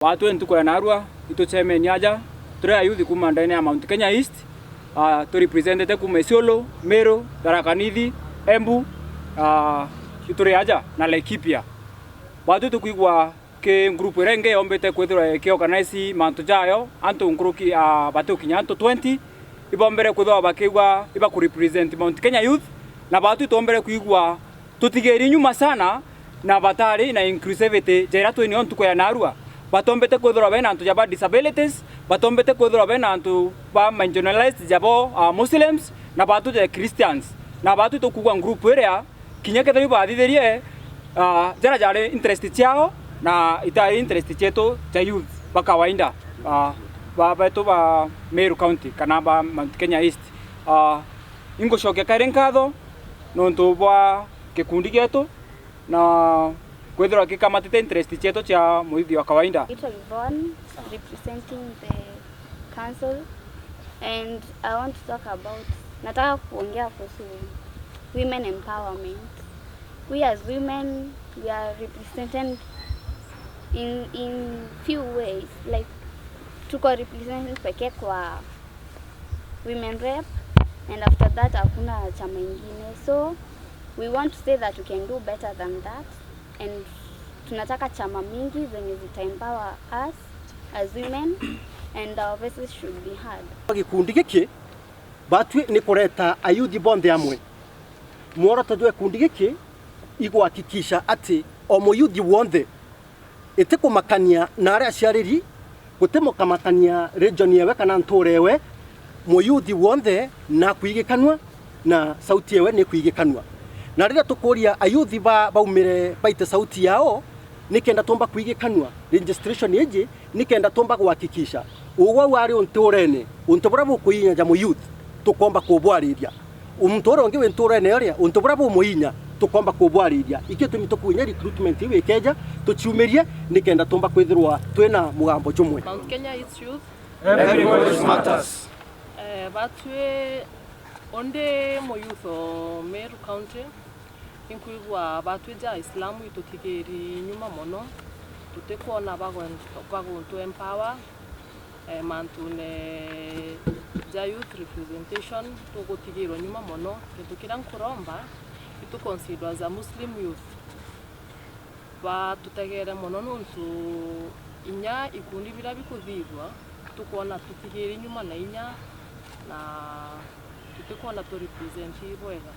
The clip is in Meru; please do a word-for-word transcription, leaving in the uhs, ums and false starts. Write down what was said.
Baatwi ntuku ya naarua, itucemeni aja, turi ayuthi kuuma ndene ya Mount Kenya East, ah, turepresentete kuuma Isiolo, Meru, Tharaka Nithi, Embu, ah, ituri aja na Laikipia. Baatwi tukwigua ki group iria ingi yombite kwithirwa ikiorganize mantu jayo, antu nkuruki, ah, batiukinya antu twenty, ibombere kwithirwa bakiigua ibakurepresent Mount Kenya Youth, na baatwi twombere kwigua tutigiri nyuma sana, na batari na inclusivity ja iria twinio ntuku ya naarua. Batombete kwithirwa bena antu ja ba disabilities, batombete kwithirwa bena antu ba marginalized ja bo, ah, Muslims, na baatwi ja Christians. Na baatwi tukuugua group iria kinya kethira ibathithirie, ah, jaria jari interest ciao na itari interest cietu ja youth ba kawaida, ah, ba, betu ba Meru County kana ba Mount Kenya East. Ah, ingucokia kairi nkatho nontu bwa gikundi gietu na kwithirwa gikamatite interest cietu cia muyuthi wa kawaida. Naitwa Yvonne, representing the council, and I want to talk about, nataka kuongea kuhusu women empowerment. We as women, we are represented in, in few ways, like, tuko represented pekee kwa women rep, and after that hakuna chama ingine, so we want to say that we can do better than that, and tunataka chama mingi zenye zita empower us as women, and our voices should be heard. Gikundi giki, batwi ni kureta ayuthi bonthe amwe. Mworoto jwa gikundi giki igwakikisha ati o muyuthi wonthe, itikumakania na aria aciariri, gutimukamakania region yewe kana ntuura ewe, muyuthi wonthe nakwigikanua na sauti yewe nikwigikanua. Na riria tukuria ayuthi ba, baumire baite sauti yao, nikenda tumba kwigikanua, registration iji nikenda tumba gwakikisha ugwe wari untuurene, untu buria bukuinya ja muyuthi, tukomba kubwariria. Muntu uria ungi wi ntuurene uria, untu buria bumuinya, tukomba kubwariria. Ikio tumi tukuinya recruitment iu ikeja, tuciumirie, nikenda tumba kwithirwa twina mugambo jumwe. Mount Kenya East Youth. Every voice matters. Eh, batwi undi muyuthi o Meru County, inkwigua batwi ja Islamu itutigiri nyuma mono, tutikwona bagun-, baguntu empower, eh, mantune ja youth representation, tugutigirwa nyuma mono. Kintu kiria nkuromba, itu consider as a Muslim youth, batutegere mono, nontu inya ikundi biria bikuthithua, tukwona tutigiri nyuma na inya, na tutikwona tu represent bwega.